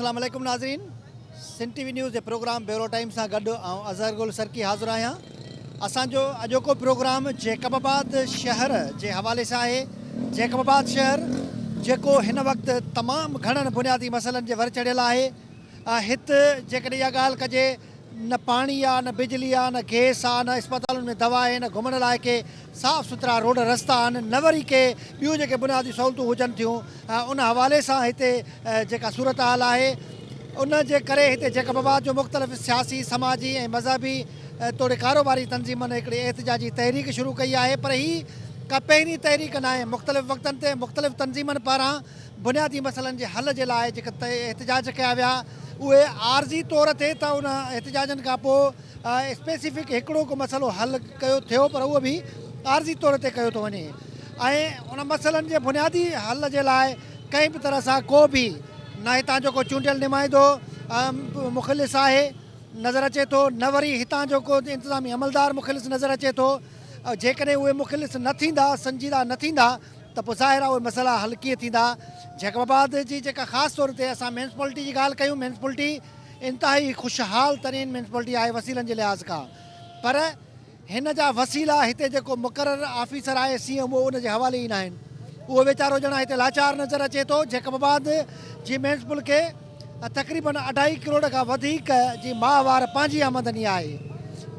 السلام عليڪم ناظرين سنڌ ٽي وي نيوز جي پروگرام بيورو ٽائيم سان گڏ آئون اظهر گل سرڪي حاضر آهيان اسان جو اڄوڪو پروگرام جيڪب آباد شهر جي حوالي سان آهي جيڪب آباد شهر جيڪو هن وقت تمام گهڻن بنيادي مسئلن جي ور چڙهيل آهي هت جيڪڏهن اها ڳالهه ڪجي نه پاڻي آ نه بجلي آ نه گيس آ نه اسپتالن ۾ دوا آهي نه گهمڻ لاء ڪي صاف سٿرا روڊ رستا آهن نه وري ڪي ٻيون جيڪي بنيادي سهولتون هجن ٿيون ان حوالي سان هتي جيڪا صورتحال آهي ان جي ڪري هتي جيڪب آباد جو مختلف سياسي سماجي ۽ مذهبي توڙي ڪاروباري تنظيمن هڪڙي احتجاجي تحريڪ شروع ڪئي آهي پر هي ڪا پهرين تحريڪ ناهي مختلف وقتن تي مختلف تنظيمن پاران بنيادي مسئلن جي حل جي لاء جيڪي احتجاج ڪيا ويا اهي عارضي طور تي ته ان احتجاجن کان پوء اسپيسفڪ هڪڙو ڪو مسئلو حل ڪيو ٿيو پر اهو به عارضي طور تي ڪيو ٿو وڃي ۽ ان مسئلن جي بنيادي حل جي لاء ڪنهن به طرح سان ڪو به نه هتان جو ڪو چونڊيل نمائندو مخلص آهي نظر اچي ٿو نه وري هتان جو ڪو انتظامي عملدار مخلص نظر اچي ٿو جيڪڏهن اهي مخلص نه ٿيندا سنجيده نه ٿيندا ته پوء ظاهر آهي اهي مسئلا حل ڪيئن ٿيندا. جيڪب آباد جي جيڪا خاص طور تي اسان ميونسپلٽي جي ڳالهه ڪيون ميونسپلٽي انتهائي خوشحال ترين ميونسپلٽي آهي وسيلن جي لحاظ کان پر هن جا وسيلا هتي جيڪو مقرر آفيسر آهي سي ايم او ان جي حوالي ئي ناهن اهو ويچارو ڄڻ هتي لاچار نظر اچي ٿو. جيڪب آباد جي ميونسپل کي تقريبن اڍائي ڪروڙ کان وڌيڪ جي ماهوار پنهنجي آمدني آهي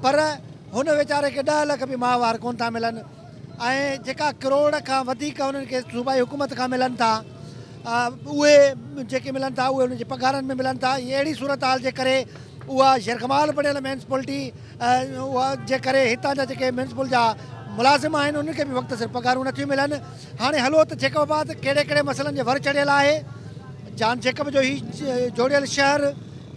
پر هن ويچاري کي ڏهه لک به ماهوار ڪونه ٿا ملن. ۽ جيڪا ڪروڙ کان وڌيڪ انهن کي صوبائي حڪومت کان ملن ٿا اهي جيڪي ملن ٿا اهي انهن جي پگهارن ۾ ملن ٿا ۽ اهڙي صورتحال جي ڪري اها يرغمال بڻيل ميونسپلٽي اها جي ڪري هتان جا جيڪي ميونسپل جا ملازم آهن انهن کي به وقت سر پگهارون نٿيون ملن هاڻي هلو ته جيڪب آباد ڪهڙي ڪهڙي مسئلن جي ور چڙهيل آهي جان جيڪب جو هي جوڙيل شهر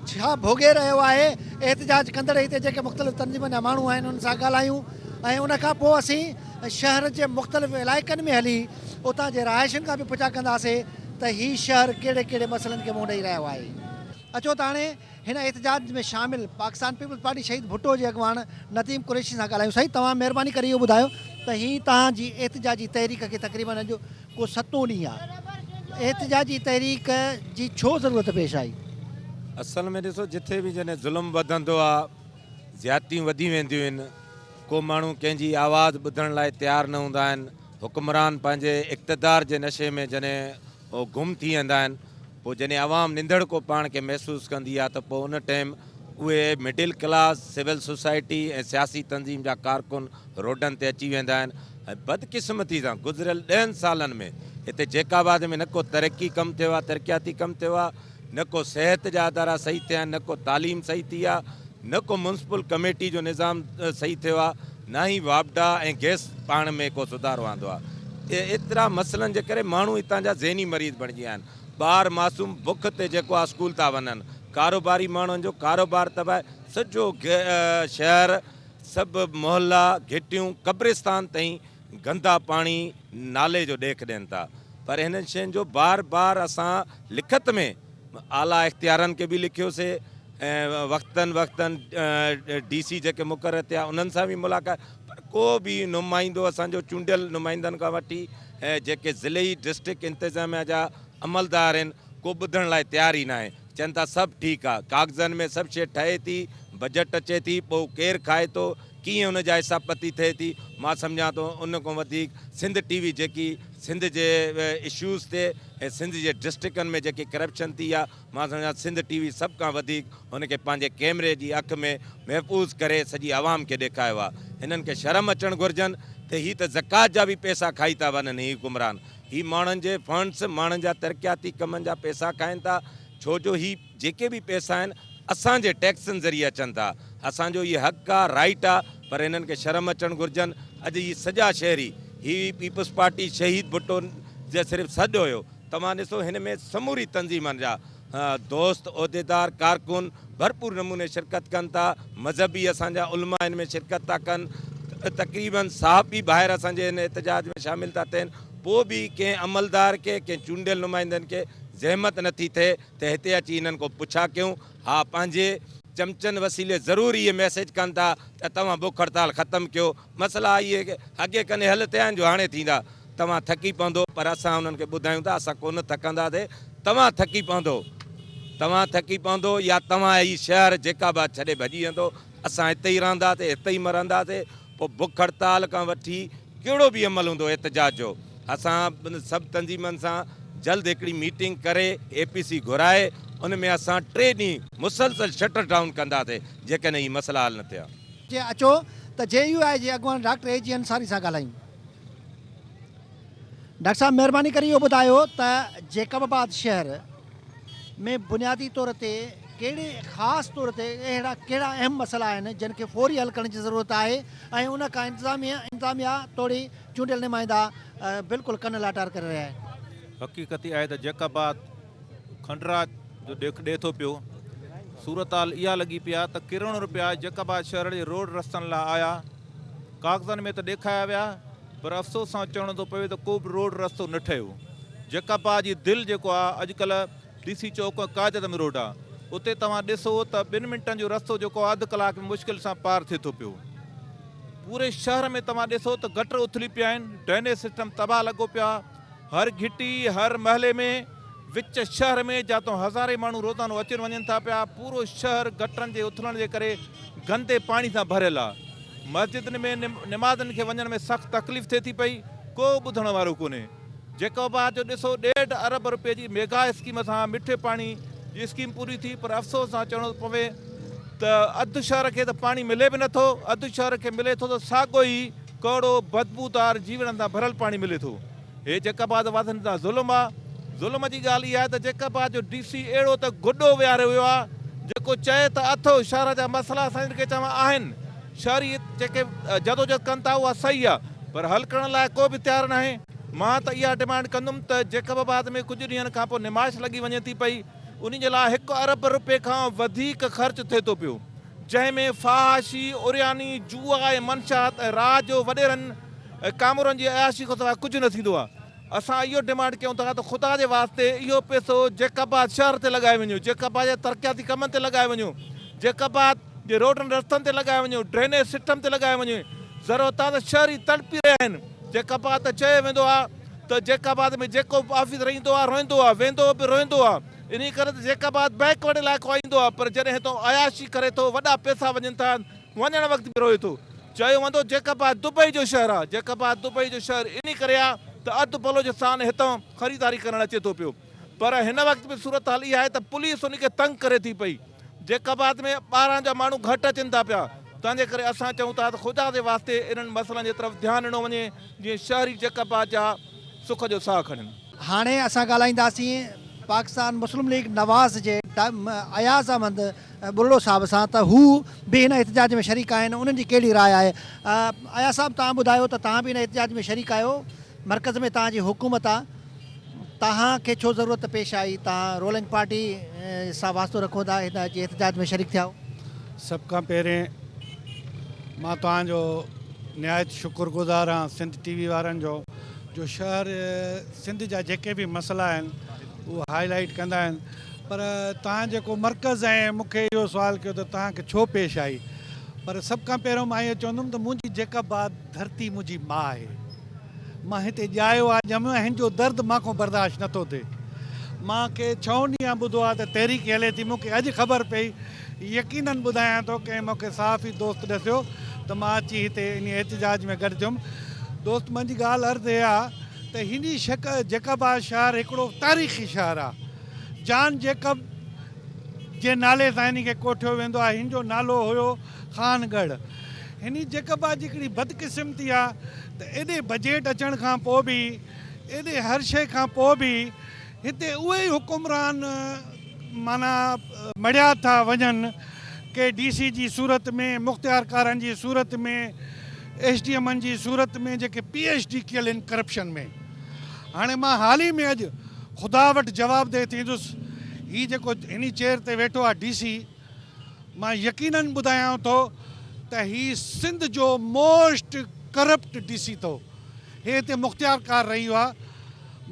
ڇا ڀوڳي رهيو آهي احتجاج ڪندڙ هتي جيڪي مختلف تنظيمن جا ماڻهو آهن انهن سان ڳالهايون ۽ ان کان پوء اسين شهر جي مختلف علائقن ۾ هلي اتان جي رهائشين کان به پڇا ڪنداسين ته هي شهر ڪهڙي ڪهڙي مسئلن کي منهن ڏئي رهيو آهي. اچو ته هاڻي هن احتجاج ۾ شامل پاڪستان پيپلز پارٽي شهيد ڀٽو جي اڳواڻ نديم قريشي سان ڳالهايون. سائين توهان مهرباني ڪري اهو ٻڌايو ته هي توهان جي احتجاجي تحريڪ کي تقريبن اڄ ڪو ستون ڏينهن آهي احتجاجي تحريڪ جي ڇو ضرورت پيش آئي؟ اصل ۾ ڏسو جٿي به جڏهن ظلم وڌندو آ زيادتيون وڌي وينديون آهن ڪو ماڻهو ڪنهن جي آواز ٻڌڻ لاء تيار نه هوندا آهن، حڪمران پنهنجي اقتدار جي نشي ۾ جڏهن هو گم ٿي ويندا آهن پوء جڏهن عوام ننڌڻڪو پاڻ کي محسوس ڪندي آهي ته پوء ان ٽائيم اهي مڊل ڪلاس، سول سوسائٽي ۽ سياسي تنظيم جا ڪارڪن روڊن تي اچي ويندا آهن ۽ بدقسمتي سان گذريل ڏهن سالن ۾ هتي جيڪب آباد ۾ نه ڪو ترقي ڪم ٿيو آهي ترقياتي ڪم ٿيو آهي نه ڪو صحت جا ادارا صحيح ٿيا آهن، نه ڪو تعليم صحيح ٿي آهي، نه ڪو ميونسپل ڪميٽي جو نظام صحيح ٿيو آهي، نه ئي واپڊا ۽ گئس پاڻ ۾ ڪو سڌارو آندو آهي. ايترا مسئلن جي ڪري ماڻهو هتان جا ذهني مريض بڻجي ويا آهن. ٻار معصوم بک تي جيڪو آهي اسڪول ٿا وڃن، ڪاروباري ماڻهن جو ڪاروبار تباهه، سڄو شهر، سڀ محلا، گهٽيون قبرستان تائين گندا پاڻي نالي جو ڏيک ڏين ٿا پر هنن شين جو بار بار اسان لکت ۾ اعليٰ اختيارن کي به لکيوسي ۽ وقتن وقتن ڊي سي جيڪي مقرر ٿيا انهن سان به ملاقات پر ڪو به نمائندو اسان جو چونڊيل نمائندن کان وٺي ۽ جيڪي ضلعي ڊسٽرڪٽ انتظاميا جا عملدار آهن ڪو ٻڌڻ لاء تيار ئي ناهي چون ٿا سڀ ٺيڪ آهي ڪاغذن ۾ سڀ شيء ٺهي ٿي بجيٽ اچي ٿي پوء ڪير کائي ٿو ڪيئن ان جا حصا پتي ٿئي ٿي، مان سمجهان ٿو ان کان وڌيڪ سنڌ ٽي وي جيڪي سنڌ جي اشوز تي ۽ سنڌ جي ڊسٽرڪن ۾ جيڪي ڪرپشن ٿي آ مان سمجهان ٿو سنڌ ٽي وي سڀ کان وڌيڪ ان کي پنهنجي ڪيمري جي اک ۾ محفوظ ڪري سڄي عوام کي ڏيکايو آ هنن کي شرم اچڻ گهرجن ته هي ته زڪوات جا به پئسا کائي ٿا وڃن هي حڪمران هي ماڻهن جي فنڊس ماڻهن جا ترقياتي ڪمن جا پئسا کائن ٿا ڇو جو هي جيڪي به پئسا آهن اسان جي ٽيڪسن ذريعي اچن ٿا اسان جو اهي حق آ رائيٽ آ پر هنن کي شرم اچڻ گهرجن اڄ هي سڄا شهري هي پيپلز پارٽي شهيد ڀٽو جي صرف سڏ هيو توهان ڏسو هن ۾ سموري تنظيمن جا دوست عهديدار ڪارڪن ڀرپور نموني شرڪت ڪن ٿا مذهبي اسان جا علماء هن ۾ شرڪت ٿا ڪن تقريبن صحافي ڀائر اسان جي هن احتجاج ۾ شامل ٿا ٿين پوء به ڪنهن عملدار کي ڪنهن چونڊيل نمائندن کي زحمت نٿي ٿئي ته هتي اچي هنن کان پڇا ڪيون. ها پنهنجي چمچن وسيلي ضرور اهي ميسيج ڪن ٿا ته توهان بک هڙتال ختم ڪيو. مسئلا اهي اڳي ڪڏهن حل ٿيا آهن جو هاڻي ٿيندا. توهان ٿڪي پوندو پر اسان انهن کي ٻڌايون ٿا اسان ڪونه ٿڪنداسي توهان ٿڪي پوندو. توهان ٿڪي پوندو يا توهان هي شهر جيڪب آباد ڇڏي ڀڄي ويندو. اسان هتي ئي رهنداسين، هتي ئي مرنداسين. پوء بک هڙتال کان وٺي ڪهڙو به عمل هوندو احتجاج جو، اسان سڀ تنظيمن سان جلد هڪڙي ميٽنگ ڪري اي پي سي گهرائي ان ۾ اسان ٽي ڏينهن مسلسل شٽر ڊائون ڪنداسين جيڪڏهن هي مسئلا حل نه ٿيا. جي اچو ته جي يو آء جي اڳواڻ ڊاڪٽر اي جي انصاري سان ڳالهايون. ڊاڪٽر صاحب مهرباني ڪري اهو ٻڌايو ته جيڪب آباد شهر ۾ بنيادي طور تي ڪهڙي خاص طور تي اهڙا ڪهڙا اهم مسئلا آهن جن کي فوري حل ڪرڻ جي ضرورت آهي ۽ ان کان انتظاميه انتظاميا توڙي چونڊيل نمائندا بلڪل ڪن لاٽار ڪري رهيا آهن. حقيقت اها آهي ته جيڪب آباد کنڊرات جو ڏيک ڏئي ٿو پيو. صورتحال اها لڳي پئي آهي ته ڪروڙين روپيا جيڪب آباد شهر جي روڊ رستن لاء آيا، ڪاغذن ۾ ته ڏيکايا ويا پر افسوس سان چوڻو ٿو پوي ته ڪو به روڊ رستو نه ٺهيو. جيڪب آباد جي دل جيڪو آهي اڄڪلهه ڊي سي چوڪ ۽ قائد اعظم روڊ آهي اتي توهان ڏسو ته ٻن منٽن جو رستو جيڪو آهي اڌ ڪلاڪ ۾ مشڪل سان پار ٿئي ٿو پيو. پوري شهر ۾ توهان ڏسو ته گٽر اٿلي پيا آهن، ڊرينيج سسٽم تباهه لڳو پيو آهي، هر گهٽي، هر محلي ۾، وچ شهر ۾ جاتون هزارين ماڻهو روزانو اچن وڃن ٿا پيا، پورو شهر گٽرن جي اٿلڻ جي ڪري گندي پاڻي سان ڀريل آهي. مسجدن ۾ نمازين کي وڃڻ ۾ سخت تڪليف ٿئي ٿي پئي، ڪو ٻڌڻ وارو ڪونهي. جيڪب آباد جو ڏسو ڏيڍ ارب روپيه جي ميگا اسڪيم سان مٺي پاڻي جي اسڪيم پوري ٿي پر افسوس سان چوڻو ٿو پوي ته اڌ شهر کي ته پاڻي ملي به نٿو، اڌ شهر کي ملي ٿو ته ساڳو ئي ڪؤڙو بدبودار جيوڙن سان ڀريل پاڻي ملي ٿو. هي جيڪب آباد واسين سان ظلم آ. ظلم جي ڳالهه اها آهي ته جيڪب آباد جو ڊي سي اهڙو ته گڏو ويهاريو ويو آ جيڪو چئي ته اٿو شهر جا مسئلا اسان جن کي چوان آهن شهري جيڪي جدوجهد ڪن ٿا اها صحيح آ پر حل ڪرڻ لاء ڪو به تيار ناهي. مان ته اها ڊمانڊ ڪندم ته جيڪب آباد ۾ ڪجهه ڏينهن کان پوء نمائش لڳي وڃي ٿي پئي انهي جي لاء هڪ ارب روپيه کان وڌيڪ خرچ ٿئي ٿو پيو جنهن ۾ فحاشي، عرياني، جوا ۽ منشيات ۽ راء جو وڏيرن ۽ ڪامورن جي عياشي کان سواء ڪجهه نه ٿيندو آهي. اسان اهو ڊمانڊ ڪيون ٿا ته خدا جي واسطي اهو پئسو جيڪب آباد شهر تي لڳايو وڃو، جيڪب آباد جي ترقياتي ڪمن تي لڳايو وڃو، جيڪب آباد جي روڊن رستن تي لڳايو وڃو، ڊرينيج سسٽم تي لڳايو وڃي. ضرورت آهي ته شهري تڙپي رهيا آهن. جيڪب آباد ته چيو ويندو آهي ته جيڪب آباد ۾ جيڪو به آفيسر ايندو آهي روئندو آهي، ويندو به روئندو آهي. انهي ڪري ته جيڪب آباد بيڪ ورڊ علائقو ايندو آهي پر جڏهن هتان عياشي ڪري ٿو وڏا پئسا وڃن ٿا وڃڻ وقت به روئي ٿو. چيو ويندو جيڪب آباد دبئي جو شهر آهي. جيڪب آباد دبئي جو شهر انهي ڪري آهي ته اڌ بلوچستان هتان خريداري ڪرڻ اچي ٿو پيو پر هن وقت به صورتحال اها آهي ته پوليس ان کي تنگ ڪري ٿي پئي. جيڪب آباد ۾ ٻاهران جا ماڻهو گهٽ اچن ٿا پيا تنهن جي ڪري اسان چئون ٿا ته خدا جي واسطي انهن مسئلن جي طرف ڌيان ڏنو وڃي جيئن شهري جيڪب آباد جا سک جو ساهه کڻن. هاڻي اسان ڳالهائينداسين پاڪستان مسلم ليگ نواز جي اياز احمد ٻرڙو صاحب سان ته هو به هن احتجاج ۾ شريڪ آهن انهن جي ڪهڙي راء آهي. اياز صاحب توهان ٻڌايو ته توهان به هن احتجاج ۾ شريڪ آهيو مرڪز ۾ توهان جي حڪومت آ توهان کي ڇو ضرورت پيش آئي توهان رولنگ پارٽي سان واسطو رکو ٿا هن اچي احتجاج ۾ شريڪ ٿيا آهيو. سڀ کان پهرين مان توهان جو نهايت شڪر گذار آهيان سنڌ ٽي وي وارن جو جو شهر سنڌ جا جيڪي به مسئلا آهن اهي هائي لائيٽ ڪندا آهن پر توهان جيڪو مرڪز ۽ مون کي اهو سوال ڪيو ته توهان کي ڇو پيش آئي پر سڀ کان پهريون مان اهو چوندم ته منهنجي جيڪب آباد ڌرتي منهنجي ماء آهي مان هتي ڄايو آهيان ڄميو آهيان هن جو درد مان کان برداشت نٿو ٿئي مان کي ڇهون ڏينهن ٻڌو آهي ته تحريڪ هلي ٿي مون کي اڄ خبر پئي يقينن ٻڌايان ٿو ڪنهن مون کي صحافي دوست ڏسيو ته مان اچي هتي انهي احتجاج ۾ گڏ ٿيم دوست منهنجي ڳالهه عرض اها آهي ته هني شڪ جيڪب آباد شهر هڪڙو تاريخي شهر آهي جان جيڪب جي نالي سان هن کي ڪوٺيو ويندو آهي. هن جو نالو هيو خان ڳڙهه. هن جيڪب آباد جي هڪڙي بدقسمتي آهي ته ايڏي بجيٽ اچڻ کان پوء به ايڏي هر شيء کان پوء به هتي اهي ئي حڪمران معنيٰ مڙهيا ٿا وڃن ڪي ڊي سي جي صورت ۾ مختيارڪارن جي صورت ۾ ايس ڊي ايمن جي صورت ۾ جيڪي پي ايڇ ڊي ڪيل آهن ڪرپشن ۾. هاڻي مان حال ئي ۾ اڄ خدا وٽ جوابده ٿيندس. هي جيڪو هني چيئر تي ويٺو آهي ڊي سي، مان يقينن ٻڌايان ٿو ته هي سنڌ جو موسٽ ڪرپٽ ڊي سي اٿو. هي هتي مختيارڪار رهيو آهي.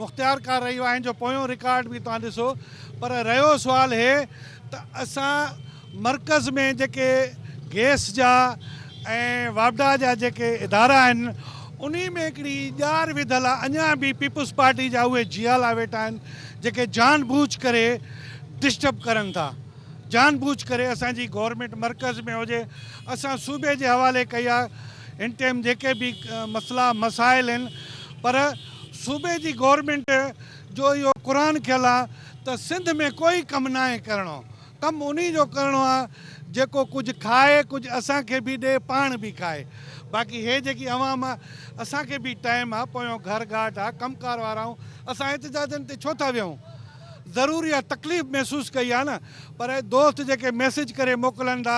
مختيارڪار رهيو آهي هن جو پويون رڪارڊ به توهان ڏسو. پر رهيو سوال هي ته اسان مرڪز ۾ جيڪي گئس جا ۽ واپڊا جا جيڪي ادارا آهن انهي ۾ هڪڙي ڄار وڌل آهي اڃا به پيپلز پارٽي جا اهي جيالا ويٺا آهن جيڪي جان بوجھ ڪري ڊسٽرب ڪرن ٿا جان بوجھ ڪري اسان جي گورنمينٽ مرڪز ۾ هجي اسان صوبي جي حوالي ڪئي آ هن ٽيم جيڪي به مسئلا مسائل آهن پر صوبي جي گورنمينٽ جو اهو قرآن کيل آ ته سنڌ ۾ ڪوئي ڪم ناهي ڪرڻو ڪم انهي جو ڪرڻو آ جيڪو ڪجهه کائي ڪجهه اسان کي به ڏي پاڻ به کائي باقي هي جيڪي عوام آ اسان کي به ٽائيم آ پويون گهر گهاٽ آ ڪم ڪار وارا آهيون اسان احتجاجن تي ڇو ٿا ويهون ضرور اها تڪليف محسوس ڪئي آ نه پر دوست جيڪي ميسيج ڪري موڪلن ٿا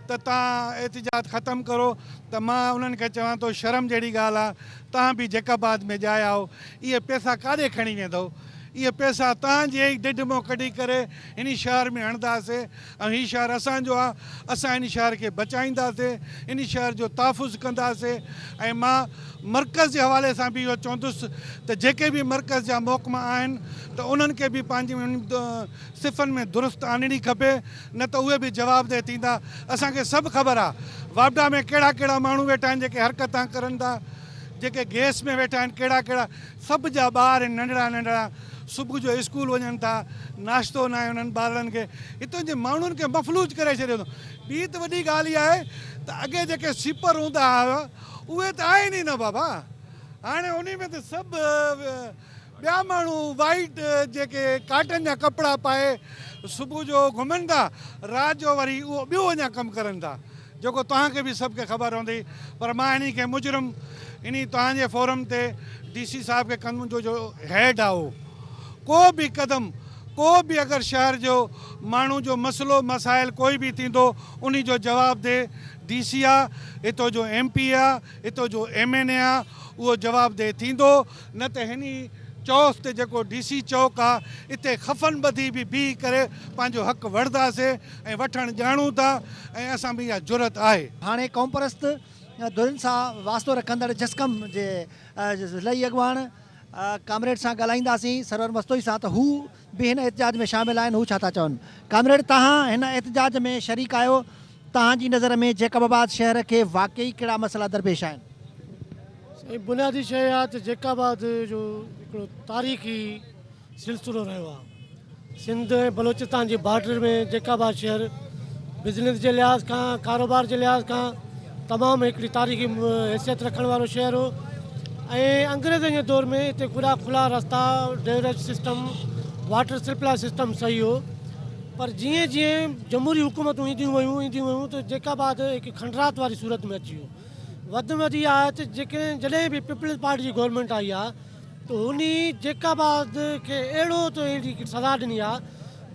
ته توهان احتجاج ختم ڪرو ته مان انهن کي چوان ٿو شرم جهڙي ڳالهه آ توهان به جيڪب آباد ۾ ڄايا آهو اهي پئسا ڪاڏي کڻي ويندؤ اهي پئسا توهان جي ئي ڍڍ مان ڪڍي ڪري هن شهر ۾ هڻنداسي ۽ هي شهر اسان جو آ اسان هن شهر کي بچائينداسي هن شهر جو تحفظ ڪنداسي ۽ مان مرڪز جي حوالي سان به اهو چوندس ته جيڪي به مرڪز جا محڪما آهن ته انهن کي به پنهنجي صفن ۾ درست آڻڻي کپي نه ته اهي به جوابده ٿيندا اسان کي سڀ خبر آ واپڊا ۾ ڪهڙا ڪهڙا ماڻهو ويٺا آهن جيڪي حرڪتان ڪرن ٿا جيڪي گئس ۾ ويٺا آهن ڪهڙا ڪهڙا سڀ جا ٻار آهن ننڍڙا ننڍڙا صبح جو اسڪول وڃن ٿا ناشتو ناهي انهن ٻارڙن کي هتان جي ماڻهن کي مفلوج ڪري ڇڏيو اٿئون ٻي ته وڏي ڳالهه اها آهي ته اڳي جيڪي سيپر هوندا هئا اهي ته آهن ئي نه بابا هاڻي انهي ۾ ته سڀ ٻيا ماڻهو وائيٽ جيڪي ڪاٽن جا ڪپڙا پائي صبح جو گهمن ٿا رات جو وري اهو ٻيو اڃا ڪم ڪرن ٿا جيڪو توهان کي به سڀ کي خبر هوندي پر مان انهي کي مجرم انهي توهان جي فورم تي ڊي سي صاحب کي ڪندم جو جو هيڊ آ اهو ڪو به قدم ڪو به اگر شهر جو ماڻهو جو مسئلو مسائل ڪوئي به ٿيندو انهي جو جواب ده ڊي سي آ هتو جو ايم پي اي آ هتو جو ايم اين اي آ اهو جواب ده ٿيندو نه ته هن ئي چوس تي جيڪو ڊي سي چوڪ آ اتي خفن ٻڌي به بيهي ڪري پنهنجو حق وٺنداسي ۽ وٺڻ ڄاڻون ٿا ۽ اسان ۾ اها جرئت آهي. هاڻي قومپرست ڌرين سان واسطو رکندڙ جسقم جي ضلعي اڳواڻ ڪامريڊ سان ڳالهائينداسين سرور مستوئي سان ته هو به هن احتجاج ۾ شامل آهن هو ڇا ٿا چون. ڪامريڊ توهان هن احتجاج ۾ شريڪ آهيو توهان جي نظر ۾ جيڪب آباد شهر کي واقعي ڪهڙا مسئلا درپيش آهن؟ سائين بنيادي شيء اها ته جيڪب آباد جو هڪڙو تاريخي سلسلو رهيو آهي. سنڌ ۽ بلوچستان جي بارڊر ۾ جيڪب آباد شهر بزنس جي لحاظ کان ڪاروبار جي لحاظ کان تمام هڪڙي تاريخي حيثيت رکڻ وارو شهر هو ۽ انگريزن جي دور ۾ هتي کلا کلا رستا drainage system water supply system صحيح هو پر جيئن جيئن جمهوري حڪومتون اينديون ويون اينديون ويون ته جيڪب آباد هڪ کنڊرات واري صورت ۾ اچي ويو وڌ ۾ وڌ اها آهي ته جيڪڏهن جڏهن به پيپلز پارٽي جي گورنمينٽ آئي آهي ته هن جيڪب آباد کي اهڙو ته اهڙي سزا ڏني آهي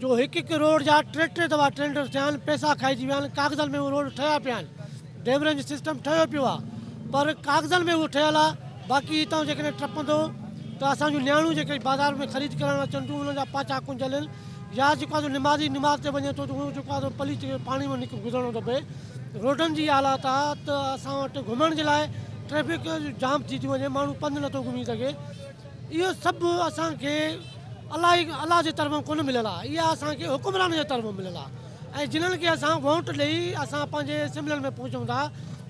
جو هڪ هڪ روڊ جا ٽي ٽي دفعا ٽينڊر ٿيا آهن پئسا کائجي ويا آهن ڪاغذن ۾ اهي روڊ ٺهيا پيا آهن ڊيورنج سسٽم ٺهيو پيو آهي پر ڪاغذن ۾ اهو ٺهيل آهي باقي هتان جيڪڏهن ٽپندو ته اسان جون نياڻيون جيڪي بازار ۾ خريد ڪرڻ اچن ٿيون انهن جا پاچا ڪنجهيل آهن يا جيڪو آهي سو نمازي نماز تي وڃي ٿو ته اهو جيڪو آهي سو پليت پاڻي مان نڪ گذرڻو ٿو پئي روڊن جي حالات آ ته اسان وٽ گهمڻ جي لاء ٽريفڪ جام ٿي ٿي وڃي ماڻهو پنڌ نٿو گهمي سگهي اهو سڀ اسان کي الله الله جي طرفان ڪونه مليل آ اها اسان کي حڪمرانن جي طرفان مليل آ ۽ جنھن کي اسان ووٽ ڏئي اسان پنهنجي اسيمبلين ۾ پهچون ٿا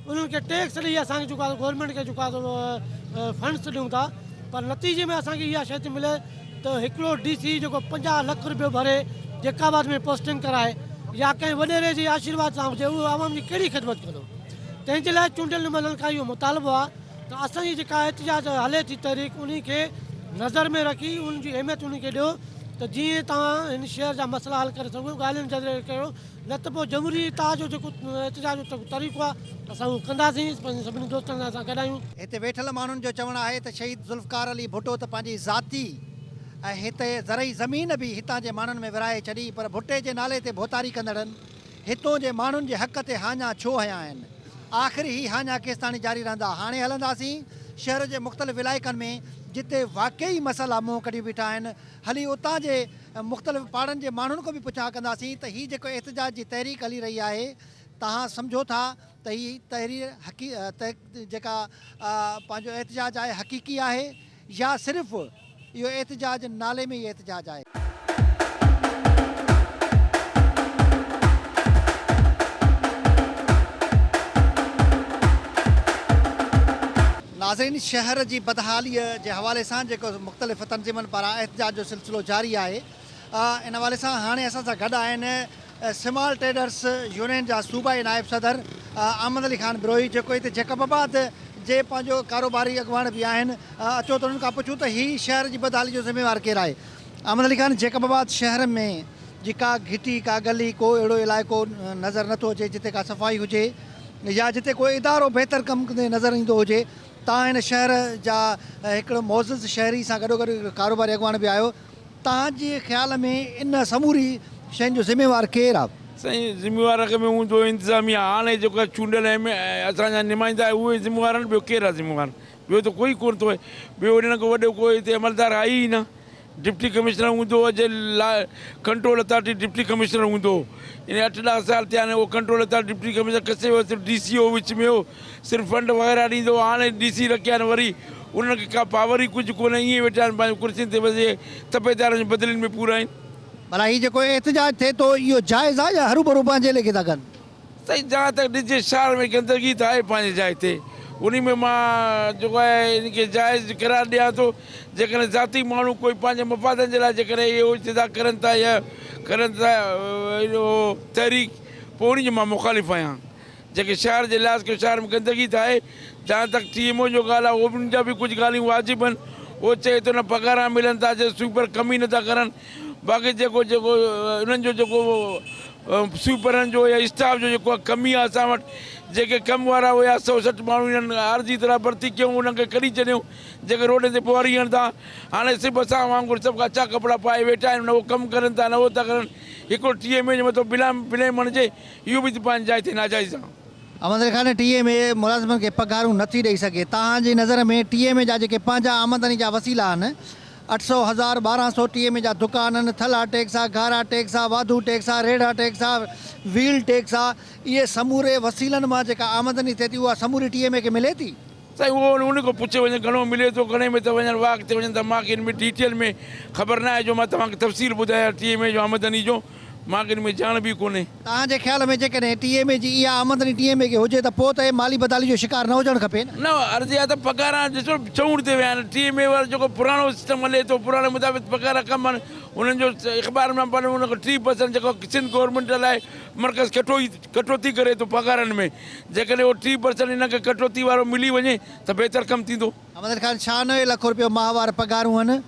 انهن کي ٽيڪس ڏئي اسان کي جيڪو آ گورنمينٽ کي جيڪو آ فنڊس ڏيون ٿا پر نتيجي ۾ اسان کي اها شيء ٿي ملي ته هڪڙو ڊي سي جيڪو 50 لک روپيو ڀري جيڪب آباد ۾ پوسٽنگ ڪرائي يا ڪنهن وڏيري جي آشيرواد سان هجي اهو عوام جي ڪهڙي خدمت ڪندو تنهن جي لاء چونڊيل نمائندن کان اهو مطالبو آهي ته اسان جي جيڪا احتجاج هلي ٿي تحريڪ انهي کي نظر ۾ رکي ان جي اهميت انهي کي ڏيو ته جيئن توهان هن شهر جا مسئلا حل ڪري سگهو ڳالهين ذريعي ڪيو نه ته پوء جمهوري اتحاد جو جيڪو احتجاج جو طريقو آهي اسان اهو ڪنداسين پنهنجي سڀني دوستن سان اسان گڏ آهيون. هتي ويٺل ماڻهن جو چوڻ آهي ته شهيد ذوالفقار علي ڀٽو ته پنهنجي ذاتي ۽ هتي زرعي زمين به هتان جي ماڻهن ۾ ورهائي ڇڏي پر ڀٽي جي نالي تي ڀوتاري ڪندڙن هتون جي ماڻهن جي حق تي هاڃا ڇو هنيا آهن؟ آخر هي هاڃا ڪيستاڻي جاري رهندا؟ هاڻي هلنداسين شهر جي مختلف علائقن ۾ جتي واقعي مسئلا منهن ڪڍيون بيٺا آهن هلي اتان جي مختلف پاڙن جي ماڻهن کان به پڇا ڪنداسين ته هي جيڪو احتجاج جي تحريڪ هلي رهي آهي توهان سمجهو ٿا ته هي تحرير جيڪا پنهنجو احتجاج آهي حقيقي آهي يا صرف اهو احتجاج نالي ۾ ئي احتجاج آهي. ناظرين شهر جي بدحالي جي حوالي سان جيڪو مختلف تنظيمن پاران احتجاج جو سلسلو جاري آهي ان حوالي سان هاڻي اسان سان گڏ آهن سمال ٽريڊرس يونين جا صوبائي نائب صدر احمد علي خان بروهي جيڪو هتي جيڪب آباد جي پنهنجو ڪاروباري اڳواڻ به آهن. اچو ته انهن کان پڇون ته هي شهر جي بدحالي جو ذميوار ڪير آهي؟ احمد علي خان جيڪب آباد شهر ۾ جي ڪا گهٽي ڪا ڳلي ڪو اهڙو علائقو نظر نٿو اچي جتي ڪا صفائي هجي يا جتي ڪو ادارو بهتر ڪم ڪندي نظر ايندو هجي. توهان هن شهر جا هڪڙو معزز شهري سان گڏوگڏ هڪڙو ڪاروباري اڳواڻ به آهيو. توهان جي خيال ۾ ان سموري شين جو ذميوار ڪير آ؟ سائين ذميوار اڳ ۾ هوندو هو انتظاميا هاڻي جيڪو چونڊيل ايم اسان جا نمائندا آهي اهي ذميوار آهن ٻيو ڪير آهي ذميوار ٻيو ته ڪوئي ڪونه ٿو آهي ٻيو انهن کان وڏو ڪو هتي عملدار آهي ئي نه ڊپٽي ڪمشنر هوندو هو جي لا ڪنٽرول اٿارٽي ڊپٽي ڪمشنر هوندو هو ان اٺ ڏهه سال ٿيا آهن اهو ڪنٽرول اٿارٽي ڊپٽي ڪمشنر کسي ويو صرف ڊي سي او وچ ۾ هو صرف فنڊ وغيره ڏيندو هو هاڻي ڊي سي رکيا آهن وري انهن کي ڪا پاور ئي ڪجهه ڪونهي ائين ويٺا آهن پنهنجو ڪرسين تي بس اهي تپيدارن جون بدلين ۾ پورا آهن. ڀلا هي جيڪو احتجاج ٿئي ٿو اهو جائز آهي يا هروڀرو پنهنجي ليکي ٿا ڪن؟ سائين جهان تڪ ڏسجي شهر ۾ گندگي ته آهي پنهنجي جاء تي انهي ۾ مان جيڪو آهي ان کي جائز قرار ڏيان ٿو جيڪڏهن ذاتي ماڻهو ڪوئي پنهنجي مفادن جي لاء جيڪڏهن اهو اجتدا ڪرن ٿا يا ڪرن ٿا اهو تحريڪ پوء انهي جو مان مخالف آهيان جيڪي شهر جي لحاظ کان شهر ۾ گندگي ته آهي جهان تڪ ٽي ايم او جو ڳالهه آهي اهو به ان جا به ڪجهه ڳالهيون واجب آهن اهو چئي ٿو نه پگهاران ملن ٿا جي سوئپر ڪم ئي نٿا ڪرن باقي جيڪو جيڪو انهن جو جيڪو سوئپرن جو يا اسٽاف جو جيڪو ڪمي آهي اسان وٽ جيڪي ڪم وارا هيا 160 ماڻهو انهن عارضي طرح ڀرتي ڪيون انهن کي ڪڍي ڇڏيون جيڪي روڊن تي ٻوهاري هڻن ٿا هاڻي صرف اسان وانگر سڀ اڇا ڪپڙا پائي ويٺا آهن نه هو ڪم ڪرن ٿا نه هو ٿا ڪرن هڪڙو ٽي ايم اي جي مٿو بلام بليم هڻجي اهو به پنهنجي جاء تي ناجائز آهي. Ahmed Ali Khan T M A ملازمن کي پگهارون نٿي ڏئي سگهي توهان جي نظر ۾ ٽي ايم اي جا جيڪي پنهنجا آمدني جا وسيلا آهن 800 هزار 1200 ٽي ايم اي جا دڪان آهن ٿلها ٽيڪس آ گارا ٽيڪس آ واڌو ٽيڪس آ ريڙها ٽيڪس آ ويل ٽيڪس آ اهي سموري وسيلن مان جيڪا آمدني ٿئي ٿي اها سموري ٽي ايم اي کي ملي ٿي. سائين اهو ان کان پڇيو وڃي گهڻو ملي ٿو گهڻي ۾ ٿا وڃن واهه ڪٿي وڃن ٿا مان کي ان ۾ ڊيٽيل ۾ خبر ناهي جو مان توهان کي تفصيل ٻڌايان ٽي ايم اي جو آمدني جو مان کي ان ۾ ڄاڻ به ڪونهي. توهان جي خيال ۾ جيڪڏهن ٽي ايم اي جي اها آمدني ٽي ايم اي کي هجي ته پوء ته اهي مالي بدحالي جو شڪار نه هجڻ کپي نه؟ نه عرض اها ته پگهاران ڏسو چئوڻ تي ويا آهن ٽي ايم اي وارو جيڪو پراڻو سسٽم هلي ٿو پراڻي مطابق پگهارا ڪم آهن انهن جو اخبار ۾ پڙهيم ان کان 30% جيڪو سنڌ گورنمينٽ لاء مرڪز ڪٽو ڪٽوتي ڪري ٿو پگهارن ۾ جيڪڏهن اهو 30% انهن کي ڪٽوتي وارو ملي وڃي ته بهتر ڪم ٿيندو. احمد علي خان 96 لک روپيو ماهوار پگهارون هن،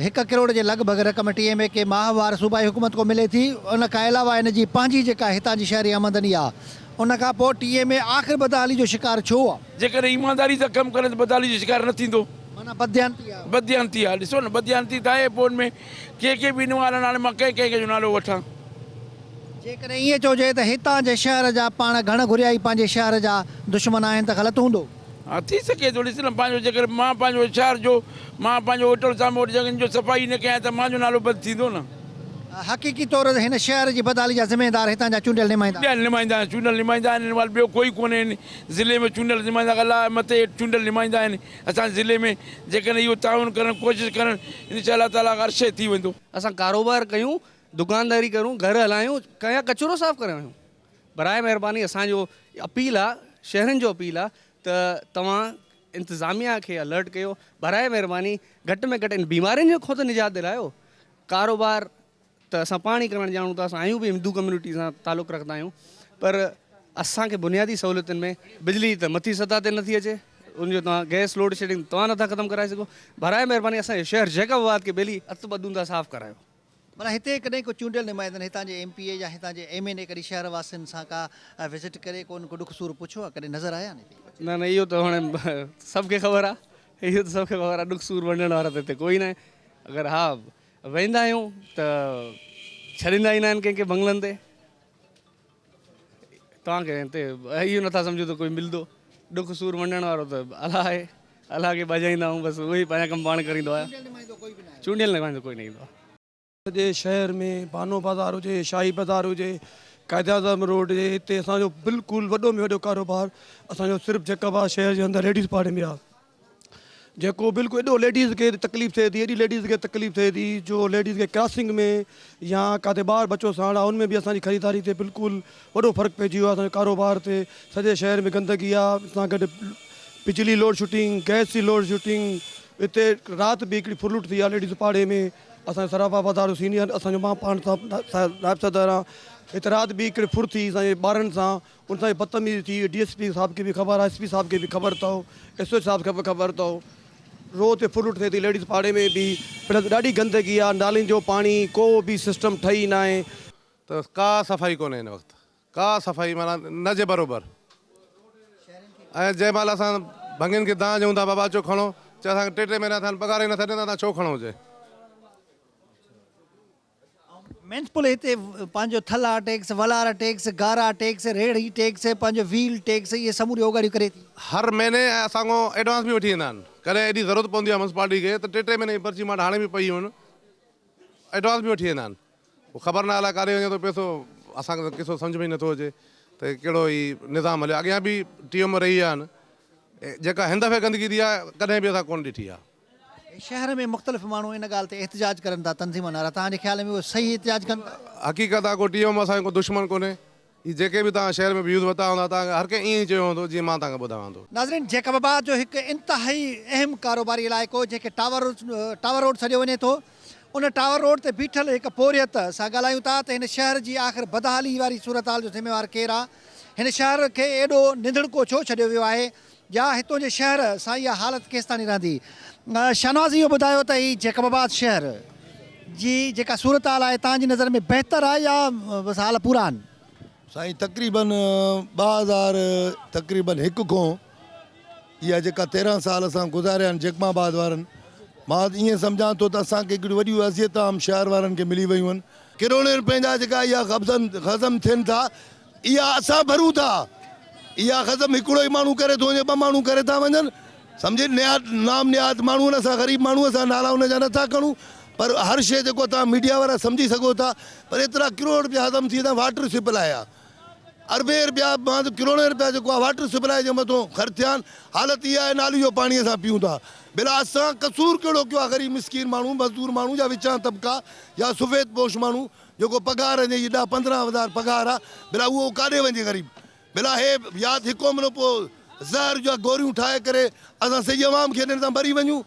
هڪ ڪروڙ جي لڳ ڀڳ رقم ٽي ايم اي کي ماهوار صوبائي حڪومت کان ملي ٿي، ان کان علاوه هن جي پنهنجي جيڪا هتان جي شهري آمدني آ، ان کان پوء ٽي ايم اي آخر بدحالي جو شڪار ڇو آ؟ جيڪڏهن ايمانداري سان ڪم ڪري ته بدحالي جو شڪار نه ٿيندو. معنيٰ بدديانتي آ. بدديانتي آ، ڏسو نه بدديانتي ته آهي پوء ان ۾ ڪي ڪي به انوالو آهن، هاڻي مان ڪنهن ڪنهن جو نالو وٺان. جيڪڏهن ائين چئجي ته هتان جي شهر جا پاڻ گهڻ گهريا ئي پنهنجي شهر جا دشمن آهن ته غلط هوندو. ها ٿي سگهي ٿو ڏس نه پنهنجو جيڪر مان پنهنجو شهر جو مان پنهنجو هوٽل سامهون وٽ جڳهين جو صفائي نه ڪيان ته مانجو نالو بد ٿيندو نه. حقيقي طور هن شهر جي بدحالي جا ذميدار هتان جا چونڊيل نمائندا آهن. چونڊيل نمائندا آهن چونڊيل نمائندا آهن ان مهل ٻيو ڪوئي ڪونهي هن ضلعي ۾ چونڊيل نمائندا کان علاوه مٿي هيٺ چونڊيل نمائندا آهن اسان جي ضلعي ۾ جيڪڏهن اهو تعاون ڪرن ڪوشش ڪرن انشاء الله تعالي هر شيء ٿي ويندو. اسان ڪاروبار ڪيون دڪانداري ڪرون گهر هلايون يا ڪچرو صاف ڪري وڃون براء مهرباني اسان جو اپيل آ شهرين جو اپيل آ ته توهان انتظاميا کي الرٽ ڪيو براء مهرباني گهٽ ۾ گهٽ ان بيمارين کان ته نجات دلايو ڪاروبار ته اسان پاڻ ئي ڪرڻ ڄاڻون ٿا اسان آهيون به هندو ڪميونٽي سان تعلق رکندا آهيون پر اسان کي بنيادي سهولتن ۾ بجلي ته مٿي سطح تي نٿي اچي ان جو توهان گئس لوڊ شيڊنگ توهان نٿا ختم ڪرائي سگهو براء مهرباني اسان جو شهر جيڪب آباد کي ٻيلي اٿ ٻڌون ٿا صاف ڪرايو. معنيٰ هتي ڪڏهن ڪو چونڊيل نمائندن هتان جي ايم پي اي يا هتان جي ايم اين اي ڪڏهن شهر واسين سان ڪا وزٽ ڪري ڪو انهن کان ڏک سور پڇيو آهي ڪڏهن نظر آيا آهن هتي؟ نه نه اهو ته هاڻي سڀ کي خبر آهي اهو ته سڀ کي خبر آهي ڏک سور ونڊڻ وارا ته هتي ڪوئي ناهي اگر ها ويندا آهيون ته ڇڏيندا ئي ناهن ڪنهن کي بنگلن تي. توهان کي هتي اهو نٿا سمجهو ته ڪوئي ملندو. ڏک سور ونڊڻ وارو ته الله آهي. الله کي ٻاجهائيندا آهيون بس اهو ئي پنهنجا ڪم پاڻ ڪريندو آهي. چونڊيل نمائندو ڪوئي نه ايندو آهي. سڄي شهر ۾ بانو بازار هجي، شاهي بازار هجي، قائداعظم روڊ هجي هتي اسان جو بلڪل وڏو ۾ وڏو ڪاروبار اسان جو صرف جيڪب آباد شهر جي اندر ليڊيز پاڙي ۾ آهي. جيڪو بلڪل ايڏو ليڊيز کي تڪليف ٿئي ٿي ايڏي ليڊيز کي تڪليف ٿئي ٿي جو ليڊيز کي ڪراسنگ ۾ يا ڪاٿي ٻار ٻچو ساڻ آ ان ۾ به اسان جي خريداري تي بلڪل وڏو فرق پئجي ويو آ اسان جي ڪاروبار تي سڄي شهر ۾ گندگي آ سان گڏ بجلي لوڊ شوٽنگ گئس جي لوڊ شوٽنگ اتي رات به هڪڙي ڦرلوٽ ٿي آ ليڊيز پاڙي ۾ اسان جو صرافا بازار جو سينيئر اسان جو مان پاڻ نائب صدر آهيان هت رات به هڪڙي ڦر ٿي اسان جي ٻارن سان ان سان به بدتميزي ٿي ڊي ايس پي صاحب کي به خبر آهي ايس پي صاحب کي به خبر اٿو ايس ايچ صاحب کي به خبر اٿو روز هتي ڦر لٽ ٿئي ٿي ليڊيز پاڙي ۾ به پلس ڏاڍي گندگي آهي نالين جو پاڻي ڪو به سسٽم ٺهي ناهي. ته ڪا صفائي ڪونهي هن وقت ڪا صفائي معنيٰ نه جي بروبر ۽ جنهن مهل اسان ڀنگين کي دانهن ڏيون ٿا بابا اچو کڻو چي اسان کي ٽي ٽي مهينا ٿيا آهن پگهار ئي نٿا ڏين ته اسان ڇو کڻون چي. ميونسپل هتي پنهنجو ٿلها ٽيڪس، ولار ٽيڪس، گارا ٽيڪس، ريڙهي ٽيڪس، پنهنجو ويل ٽيڪس اهي سموريون اوڳاڙيون ڪري ٿي. هر مهيني ۽ اسان کان ايڊوانس به وٺي ويندا آهن ڪڏهن ايڏي ضرورت پوندي آهي ميونسپالٽي کي ته ٽي ٽي مهيني جي پرچي مان وٽ هاڻي به پئي هن ايڊوانس به وٺي ويندا آهن پوء خبر ناهي الائي ڪاڏي وڃي ٿو پئسو اسان کي ته قصو سمجهه ۾ ئي نٿو اچي ته ڪهڙو هي نظام هليو اڳيان به ٽي ايم رهي ويا آهن جيڪا هن دفعي گندگي ٿي آهي ڪڏهن به اسان ڪونه ڏٺي آهي. شهر ۾ مختلف ماڻهو ان ڳالهه تي احتجاج ڪرن ٿا تنظيمن وارا توهان جي خيال ۾ اهو صحيح احتجاج ڪن ٿا؟ حقيقت آهي ڪو ٽي ايم اسان جو ڪو دشمن ڪونهي هي جيڪي به توهان شهر ۾ ويوز ورتا هوندا توهان کي هر ڪنهن ائين ئي چيو هوندو جيئن مان توهان کي ٻڌايان ٿو. ناظرين جيڪب آباد جو هڪ انتهائي اهم ڪاروباري علائقو جنهن کي ٽاور ٽاور روڊ سڏيو وڃي ٿو ان ٽاور روڊ تي بيٺل هڪ پورهيت سان ڳالهايون ٿا ته هن شهر جي آخر بدحالي واري صورتحال جو ذميوار ڪير آ؟ هن شهر کي ايڏو نڌڻڪو ڇو ڇڏيو ويو آهي يا هتون جي شهر سان اها حالت ڪيستاڻي رهندي؟ شهنواز اهو ٻڌايو ته هي جيڪب آباد شهر جي جيڪا صورتحال آهي توهان جي نظر ۾ بهتر آهي يا بس حال پورا آهن؟ سائين تقريبن 2000 تقريبن هڪ کون اها جيڪا 13 سال اسان گذاريا آهن جيڪب آباد وارن مان ائين سمجهان ٿو ته اسان کي هڪڙيون وڏيون اذيتان عام شهر وارن کي ملي ويون آهن. ڪروڙين روپين جا جيڪا اها هضم ٿين ٿا اها اسان ڀرون ٿا اها هضم هڪڙو ئي ماڻهو ڪري ٿو وڃي ٻه ماڻهو ڪري ٿا وڃن سمجهي نهاد نام نهاد ماڻهو آهن اسان غريب ماڻهو اسان نالا ان جا نٿا کڻون پر هر شيء جيڪو توهان ميڊيا وارا سمجهي سگهو ٿا پر ايترا ڪروڙ روپيا هضم ٿي ويندا واٽر سپلاء آ اربين روپيا مان ته ڪروڙين روپيا جيڪو آ واٽر سپلاء جي مٿو خرچ ٿيا آهن حالت اها آهي نالي جو پاڻي اسان پيون ٿا ڀلا اسان قصور ڪهڙو ڪيو آ غريب مسڪين ماڻهو مزدور ماڻهو يا وچان طبقا يا سفيد پوش ماڻهو جيڪو پگهار جي ڏهه 15 هزار پگهار آ ڀلا اهو ڪاڏي وڃي غريب ڀلا هي يا ته هڪو منو پوء زهر جا گوريون ٺاهي ڪري اسان سڄي عوام کي ڏين ته مري وڃون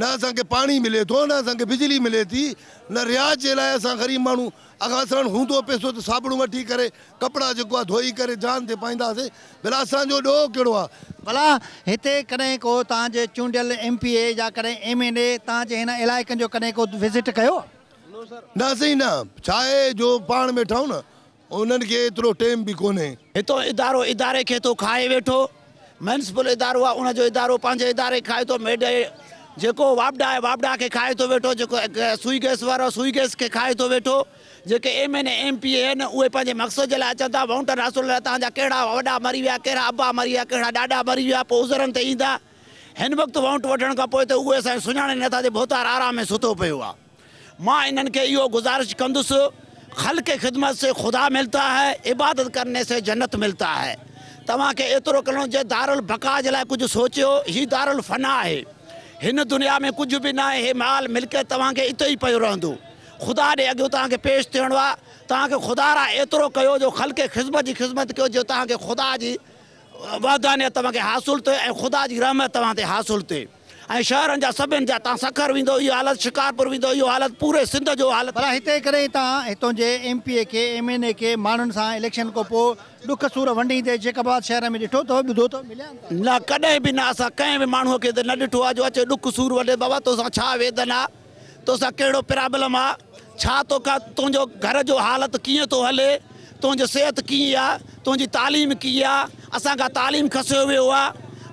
نه اسان کي پاڻي ملي ٿو نه اسان کي بجلي ملي ٿي نه رهائش جي لاء اسان غريب ماڻهو اگر اسان وٽ هوندو پئسو ته صابڻ وٺي ڪري ڪپڙا جيڪو آ ڌوئي ڪري جان تي پائينداسين ڀلا اسان جو ڏوهه ڪهڙو آ. ڀلا هتي ڪڏهن ڪو توهان جي چونڊيل ايم پي اي يا ڪڏهن ايم اين اي توهان جي هن علائقن جو ڪڏهن ڪو وزٽ ڪيو آ؟ نه سائين نه ڇا آهي جو پاڻ ۾ ٺاهون نه انهن کي ايترو ٽيم به ڪونهي. هتو ادارو اداري کي ٿو کائي ويٺو ميونسپل ادارو آهي ان جو ادارو پنهنجي اداري کي کائي ٿو ميڊ جيڪو واپڊا آهي واپڊا کي کائي ٿو ويٺو جيڪو سوئي گئس وارو آهي سوئي گئس کي کائي ٿو ويٺو جيڪي ايم اين اي ايم پي اي آهن اهي پنهنجي مقصد جي لاء اچن ٿا وونٽن حاصل لاء توهان جا ڪهڙا وڏا مري ويا ڪهڙا ابا مري ويا ڪهڙا ڏاڏا مري ويا پوء عذرن تي ايندا هن وقت وونٽ وٺڻ کان پوء ته اهي اسان کي سڃاڻن ئي نٿا ته ڀوتار آرام ۾ ستو پيو آهي. مان انهن کي اهو گذارش ڪندس، خلق خدمت سي خدا ملتا هي، عبادت ڪرني سي جنت ملتا هي. توهان کي ايترو ڪرڻو جي دارالبقا جي لاء ڪجهه سوچيو، هي دارالفنا آهي. هن دنيا ۾ ڪجهه به ناهي، هي مال ملڪيت توهان کي اتي ئي پيو رهندو. خدا ڏي اڳيون توهان کي پيش ٿيڻو آهي. توهان کي خدا را ايترو ڪيو جو خلق خدمت جي خدمت ڪيو جو توهان کي خدا جي وحدانيت توهان کي حاصل ٿئي ۽ خدا جي رحمت توهان تي حاصل ٿئي. ۽ شهرن جا سڀن جا تان سکر ويندو اهو حالت شڪارپور ويندو اهو حالت پوري سنڌ جو حالت. ڀلا هتي ڪڏهن تان هتون جي ايم پي اي کي ايم اين اي کي ماڻهن سان اليڪشن کان پوء ڏک سور ونڊيندي جيڪب آباد شهر ۾ ڏٺو اٿو ٻڌو اٿو مليا آهن توهان؟ نه ڪڏهن به نه اسان ڪنهن به ماڻهو کي ته نه ڏٺو آهي جو اچي ڏک سور ونڊي بابا توسان ڇا ويڌن آ توسان ڪهڙو پرابلم آ ڇا توکان تنهنجو گهر جو حالت ڪيئن ٿو هلي تنهنجي صحت ڪيئن آ تنهنجي تعليم ڪيئن آ اسان کان تعليم کسيو ويو آ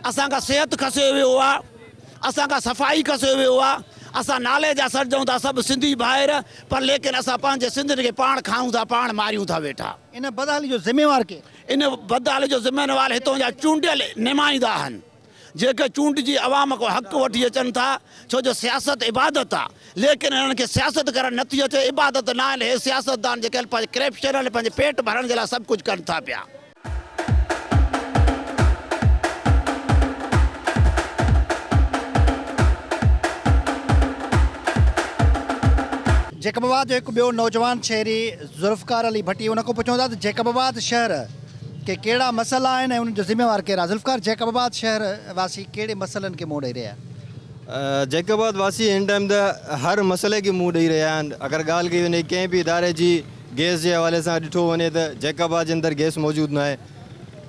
اسان کان صحت کسيو ويو آ اسان کان صفائي کسيو ويو آ اسان نالي جا سڏجون ٿا سڀ سنڌي ڀائر پر ليڪن اسان پنهنجي سنڌين کي پاڻ کائون ٿا پاڻ ماريون ٿا ويٺا. ان بدحالي جو ذميوار ڪير؟ ان بدحالي جو ذميوار هتون جا چونڊيل نمائندا آهن. جيڪي چونڊجي عوام کان حق وٺي اچن ٿا، ڇو جو سياست عبادت آ، ليڪن هنن کي سياست ڪرڻ نٿي اچي، عبادت ناهن، هي سياستدان جيڪي آهن پنهنجي ڪرپشن ۽ پنهنجي پيٽ ڀرڻ جي لاء سڀ ڪجهه ڪن ٿا پيا. جيڪب آباد جو هڪ ٻيو نوجوان شهري ذوالفقار علي ڀٽي ان کان پڇون ٿا ته جيڪب آباد شهر ڪي ڪهڙا مسئلا آهن ۽ انهن جو ذميوار ڪير آهي؟ ذوالفقار جيڪب آباد شهر واسي ڪهڙي مسئلن کي منهن ڏئي رهيا آهن؟ جيڪب آباد واسي هن ٽائيم ته هر مسئلي کي منهن ڏئي رهيا آهن اگر ڳالهه ڪئي وڃي ڪنهن به اداري جي گئس جي حوالي سان ڏٺو وڃي ته جيڪب آباد جي اندر گئس موجود ناهي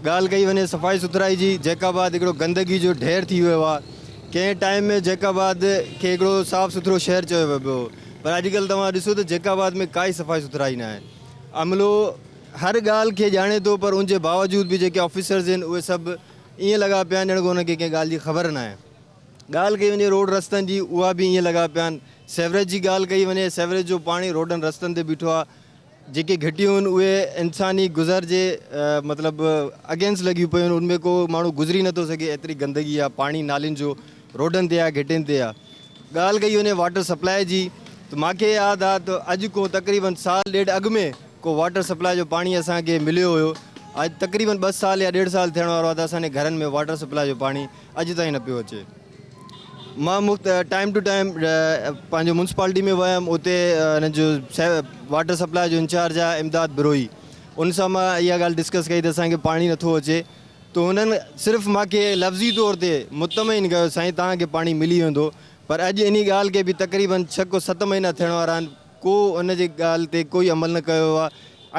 ڳالهه ڪئي وڃي صفائي سٿرائي جي جيڪب آباد هڪڙو گندگي جو ڍير ٿي ويو آهي ڪنهن ٽائيم ۾ جيڪب آباد کي هڪڙو صاف سٿرو شهر چيو ويو هو پر اڄڪلهه توهان ڏسو ته جيڪب آباد ۾ ڪائي صفائي سٿرائي ناهي عملو هر ڳالهه کي ڄاڻي ٿو پر ان جي باوجود به جيڪي آفيسرز آهن اهي سڀ ائين لڳا پيا آهن ڄڻ ڪو انهن کي ڪنهن ڳالهه جي خبر ناهي. ڳالهه ڪئي وڃي روڊ رستن جي اها به ائين لڳا پيا آهن. سيوريج جي ڳالهه ڪئي وڃي سيوريج جو پاڻي روڊن رستن تي بيٺو آهي. جيڪي گهٽيون آهن اهي انساني گذر جي مطلب اگينسٽ لڳيون پيون آهن ان ۾ ڪو ماڻهو گذري نٿو سگهي ايتري گندگي آهي پاڻي نالين جو روڊن تي آهي گهٽين تي آهي. ڳالهه ڪئي وڃي واٽر سپلاء جي ته مانکي ياد آهي ته اڄ کان تقريبن سال ڏيڍ اڳ ۾ ڪو واٽر سپلاء جو پاڻي اسان کي مليو هيو اڄ تقريبن ٻه سال يا ڏيڍ سال ٿيڻ وارو آهي ته اسان جي گهرن ۾ واٽر سپلاء جو پاڻي اڄ تائين نه پيو اچي مان مخت ٽائيم ٽو ٽائيم پنهنجو مونسپالٽي ۾ ويم اتي هن جو واٽر سپلاء جو انچارج آهي امداد بروهي ان سان مان اها ڳالهه ڊسڪس ڪئي ته اسان کي پاڻي نٿو اچي ته هنن صرف مان کي لفظي طور تي مطمئن ڪيو سائين توهان کي پاڻي ملي ويندو پر اڄ انهي ڳالهه کي به تقريبن ڇهه کان ست مهينا ٿيڻ وارا آهن ڪو ان جي ڳالهه تي ڪوئي عمل نه ڪيو ويو آهي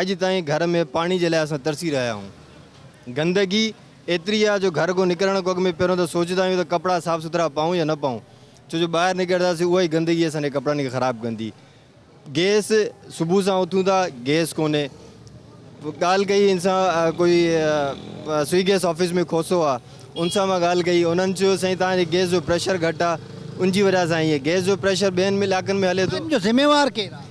اڄ تائين گهر ۾ پاڻي جي لاء اسان ترسي رهيا آهيون گندگي ايتري آهي جو گهر کان نڪرڻ کان اڳ ۾ پهريون ته سوچدا آهيون ته ڪپڙا صاف سٿرا پائون يا نه پائون ڇو جو ٻاهر نڪرنداسين اها ئي گندگي اسان جي ڪپڙن کي خراب ڪندي گيس صبح سان اٿون ٿا گيس ڪونهي ڳالهه ڪئي ان سان ڪوئي سوئي گيس آفيس ۾ کوسو آ ان سان مان ڳالهه ڪئي انهن چيو سائين توهان جي گيس جو پريشر گهٽ آ ان جي وجه سان ائين گيس جو پريشر ٻين علائقن ۾ هلي ٿو. ان جو ذميوار ڪير آ؟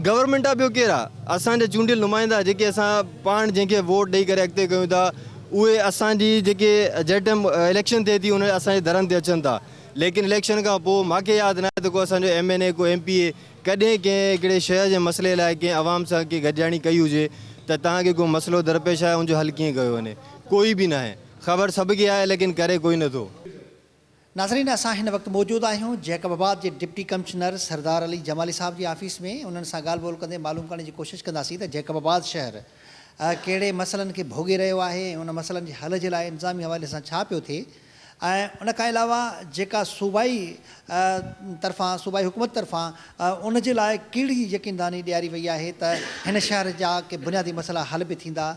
گورنمينٽ آ ٻيو ڪير آ اسان جا چونڊيل نمائندا جيڪي اسان پاڻ جنهن کي ووٽ ڏئي ڪري اڳتي ڪيون ٿا اهي اسان جي جيڪي جنهن ٽائيم اليڪشن ٿئي ٿي ان اسان جي درن تي اچن ٿا ليڪن اليڪشن کان پوء مان کي ياد ناهي ته ڪو اسان جو ايم اين اي ڪو ايم پي اي ڪڏهن ڪنهن هڪڙي شهر جي مسئلي لاء ڪنهن عوام سان ڪي گڏجاڻي ڪئي هجي ته توهان کي ڪو مسئلو درپيش آهي ان جو حل ڪيئن ڪيو وڃي ڪوئي به ناهي خبر سڀ کي آهي ليڪن ڪري ڪوئي نٿو. ناظرين اسان هن وقت موجود آهيون جيڪب آباد جي ڊپٽي ڪمشنر سردار علي جمالي صاحب جي آفيس ۾ انهن سان ڳالهه ٻولهه ڪندي معلوم ڪرڻ جي ڪوشش ڪنداسين ته جيڪب آباد شهر ڪهڙي مسئلن کي ڀوڳي رهيو آهي ۽ ان مسئلن جي حل جي لاء انتظامي حوالي سان ڇا پيو ٿئي ۽ ان کان علاوه جيڪا صوبائي طرفان صوبائي حڪومت طرفان ان جي لاء ڪهڙي يقين دهاني ڏياري وئي آهي ته هن شهر جا ڪي بنيادي مسئلا حل به ٿيندا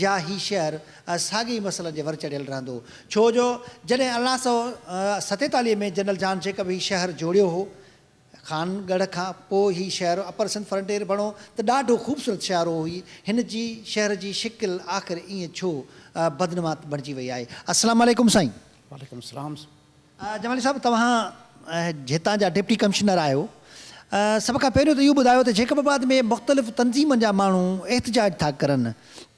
يا هي شهر ساڳي ئي مسئلن جي ور چڙهيل رهندو ڇو جو جڏهن 1847 ۾ جنرل جان جيڪب هي شهر جوڙيو هو خان ڳڙهه کان پوء هي شهر اپر سنڌ فرنٽيئر بڻو ته ڏاڍو خوبصورت شهر هو هي هن جي شهر جي شڪل آخر ائين ڇو بدنما بڻجي وئي آهي. السلام عليڪم سائين. وعليڪم السلام. جمالي صاحب توهان هتان جا ڊپٽي ڪمشنر آهيو سڀ کان پهريون ته اهو ٻڌايو ته جيڪب آباد ۾ مختلف تنظيمن جا ماڻهو احتجاج ٿا ڪرن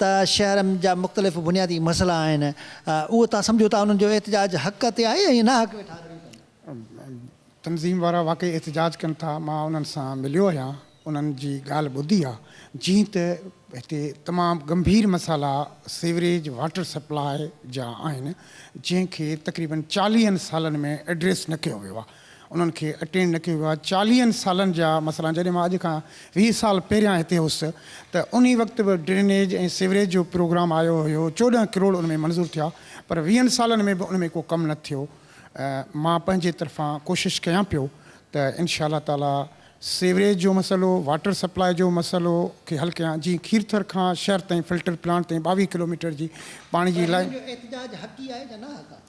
ته شهر جا مختلف بنيادي مسئلا آهن اهو توهان سمجهو ٿا انهن جو احتجاج حق تي آهي يا ناحق ويٺا رڙيون ڪن. تنظيم وارا واقعي احتجاج ڪن ٿا، مان انهن سان مليو آهيان، انهن جي ڳالهه ٻڌي آ، جيئن ته هتي تمام ڳنڀير مسئلا سيوريج واٽر سپلاء جا آهن، جنهن کي تقريبن چاليهن سالن ۾ ايڊريس نه ڪيو ويو آ، انهن کي اٽينڊ نه ڪيو ويو آ، چاليهن سالن جا مسئلا آهن، جڏهن مان اڄ کان 20 سال پهريان هتي هوس ته انهي وقت به ڊرينيج ۽ سيوريج جو پروگرام آيو هيو، 14 ڪروڙ ان ۾ منظور ٿيا، پر ويهن سالن ۾ به ان ۾ ڪو ڪم نه ٿيو. مان پنهنجي طرفان ڪوشش ڪيان پيو ته انشاء الله تعالي سيوريج جو مسئلو، واٽر سپلاء جو مسئلو کي حل ڪيان جيئن کيرٿر کان شهر تائين فلٽر پلانٽ تائين 22 ڪلوميٽر جي پاڻي جي پر لائين. هنن جو احتجاج حقي آهي يا ناحق آهي؟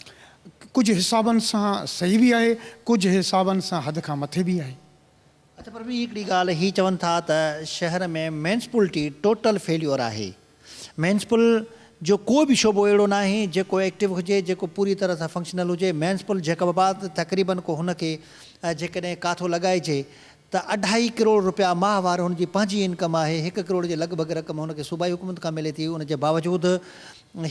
ڪجهه حسابن سان صحيح به آهي ڪجهه حسابن سان حد کان مٿي به آهي. اڇا پر ٻي هڪڙي ڳالهه هي چون ٿا ته شهر ۾ ميونسپلٽي ٽوٽل فيليور آهي ميونسپل جو ڪو به شعبو اهڙو ناهي جيڪو ايڪٽو هجي جيڪو پوري طرح سان فنڪشنل هجي ميونسپل جيڪب آباد تقريبن ڪو هن کي جيڪڏهن ڪاٿو لڳائجي ته اڍائي ڪروڙ روپيا ماهوار هن جي پنهنجي انڪم آهي هڪ ڪروڙ جي لڳ ڀڳ رقم هن کي صوبائي حڪومت کان ملي ٿي ان جي باوجود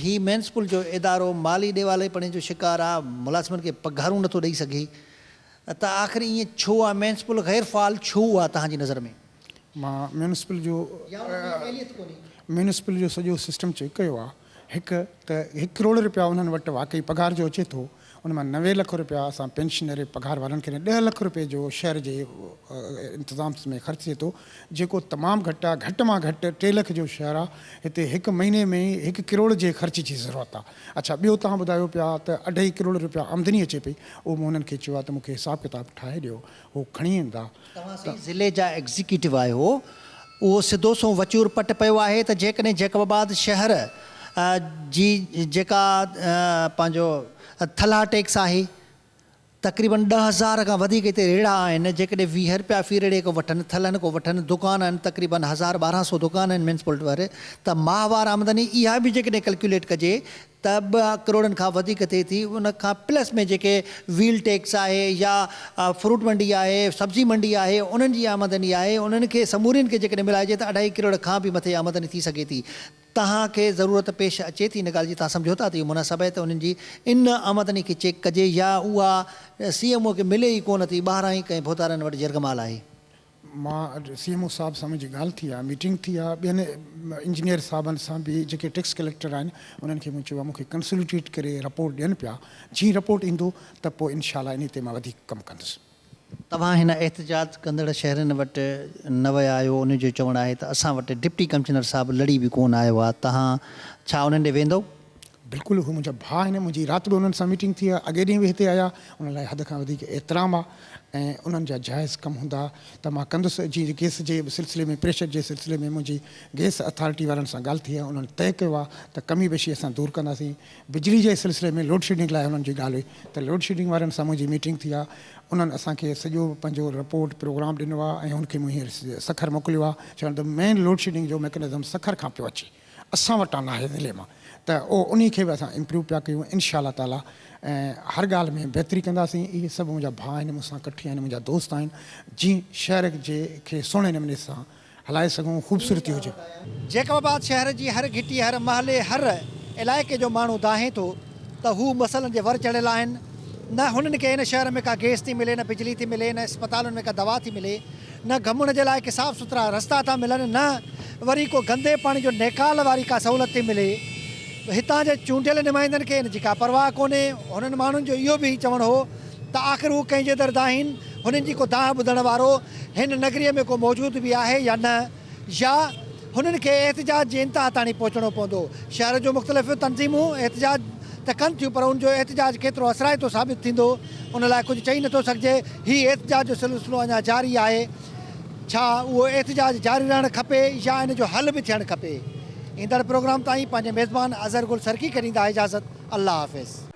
هي ميونسپل جو ادارو مالي ڏيوالي پڻي جو شڪار آ ملازمن کي پگهارون نٿو ڏئي سگهي ته آخر ائين ڇو آ؟ ميونسپل غير فعال ڇو آ توهان جي نظر ۾؟ مان ميونسپل جو يا ان ۾ اهليت ڪونهي؟ ميونسپل جو سڄو سسٽم چيڪ ڪيو آ. هڪ ته هڪ ڪروڙ رپيا انهن وٽ واقعي پگهار جو اچي ٿو. ان مان 90 لک رپيا اسان پينشنر پگهار وارن کي ڏهه لک رپئي جو شهر جي انتظام ۾ خرچ ٿئي ٿو جيڪو تمام گهٽ آهي گهٽ مان گهٽ 3 لک جو شهر آهي هتي هڪ مهيني ۾ ئي هڪ ڪروڙ جي خرچ جي ضرورت آهي اڇا ٻيو توهان ٻڌايو پيا ته اڍائي ڪروڙ رپيا آمدني اچي پئي اهو مون هنن کي چيو آهي ته مون کي حساب ڪتاب ٺاهي ڏيو هو کڻي ايندا توهان سائين ضلعي جا ايگزيڪيوٽو آهيو، اهو سڌو سنئون وچور پٽ پيو آهي ته جيڪڏهن جيڪب آباد شهر جي جيڪا پنهنجو ٿلها ٽيڪس آهي تقريبن 10,000 کان وڌيڪ هتي ريڙها آهن جيڪڏهن 20 رپيا في ريڙهي ڪو وٺن ٿلهن ڪو وٺن دڪان آهن تقريبن هزار 12 سو دڪان آهن ميونسپلٽ واري ته ماهوار آمدني اها به جيڪڏهن ڪلڪيوليٽ ڪجي ته 2 ڪروڙن کان وڌيڪ ٿئي ٿي ان کان پلس ۾ جيڪي ويل ٽيڪس آهي يا فروٽ منڊي آهي سبزي منڊي آهي انهن جي آمدني آهي انهن کي سمورين کي جيڪڏهن ملائجي ته اڍائي ڪروڙ کان به مٿي آمدني ٿي سگهي ٿي توهان کي ضرورت پيش اچي ٿي ان ڳالهه جي توهان سمجهو ٿا ته اهو مناسب آهي ته انهن جي ان آمدني کي چيڪ ڪجي يا اها سي ايم او کي ملي ئي ڪونه ٿي ٻاهران ئي ڪنهن ڀوتارن وٽ يرغمال آهي. مان سي ايم او صاحب سان منهنجي ڳالهه ٿي آهي ميٽنگ ٿي آهي ٻين انجنيئر صاحبن سان به جيڪي ٽيڪس ڪليڪٽر آهن انهن کي مون چيو آهي مون کي ڪنسوليٽيٽ ڪري رپورٽ ڏين پيا جيئن رپورٽ ايندو ته پوء انشاء الله انهي تي مان وڌيڪ ڪم ڪندس. توهان هن احتجاج ڪندڙ شهرين وٽ نه ويا آهيو انهن جو چوڻ آهي ته اسان وٽ ڊپٽي ڪمشنر صاحب لڙي به ڪونه آيو آهي توهان ڇا انهن ڏي ويندؤ؟ بلڪل هو منهنجا ڀاء آهن منهنجي رات به انهن سان ميٽنگ ٿي آهي اڳي ڏينهن به هتي آيا انهن لاء حد کان وڌيڪ احترام آهي ۽ انهن جا جائز ڪم هوندا ته مان ڪندس جيئن گئس جي سلسلي ۾ پريشر جي سلسلي ۾ منهنجي گئس اٿارٽي وارن سان ڳالهه ٿي آهي انهن طئي ڪيو آهي ته ڪمي بيشي اسان دور ڪنداسين بجلي جي سلسلي ۾ لوڊشيڊنگ لاء انهن جي ڳالهه هئي ته لوڊشيڊنگ وارن سان منهنجي ميٽنگ ٿي آهي انهن اسان کي سڄو پنهنجو رپورٽ پروگرام ڏنو آهي ۽ ان کي مون هينئر سکر موڪليو آهي ڇاڪاڻ ته مين لوڊشيڊنگ جو ميڪنزم سکر کان پيو اچي اسان وٽان ناهي ضلعي مان ته اهو انهي کي به اسان امپروو پيا ڪيون انشاء الله تعالي ۽ هر ڳالهه ۾ بهتري ڪنداسين اهي سڀ منهنجا ڀاء آهن مون سان ڪٺي آهن منهنجا دوست آهن جيئن شهر جي کي سهڻي نموني سان هلائي سگهون خوبصورتي هجي. جيڪب آباد شهر جي هر گهٽي هر محلي هر علائقي جو ماڻهو دانهين ٿو ته هو مسئلن جي ور چڙهيل آهن نه هنن کي هن شهر ۾ ڪا گئس ٿي ملي نه بجلي ٿي ملي نه اسپتالن ۾ ڪا دوا ٿي ملي نه گهمڻ جي لاء ڪي صاف سٿرا رستا ٿا ملن نه وري ڪو گندي پاڻي جو نيڪال واري ڪا سهولت ٿي ملي. هتان جي چونڊيل نمائندن کي ان جي ڪا پرواهه ڪونهي. هنن ماڻهن جو اهو به چوڻ هو ته آخر هو ڪنهن جي در دانهين، هنن جي ڪو دانهن ٻڌڻ وارو هن نگريء ۾ ڪو موجود به آهي يا نه؟ يا هنن کي احتجاج جي انتها تاڻي پهچڻو پوندو. شهر جون مختلف تنظيمون احتجاج ته ڪن ٿيون پر ان جو احتجاج ڪيترو اثرائتو ثابت ٿيندو ان لاء ڪجهه چئي نٿو سگهجي. هي احتجاج جو سلسلو اڃا جاري آهي. ڇا اهو احتجاج جاري رهڻ کپي يا ان جو حل به ٿيڻ کپي؟ ايندڙ پروگرام تائين پنهنجي ميزبان اظهر گل سرڪي کي ڏيندا اجازت. الله حافظ.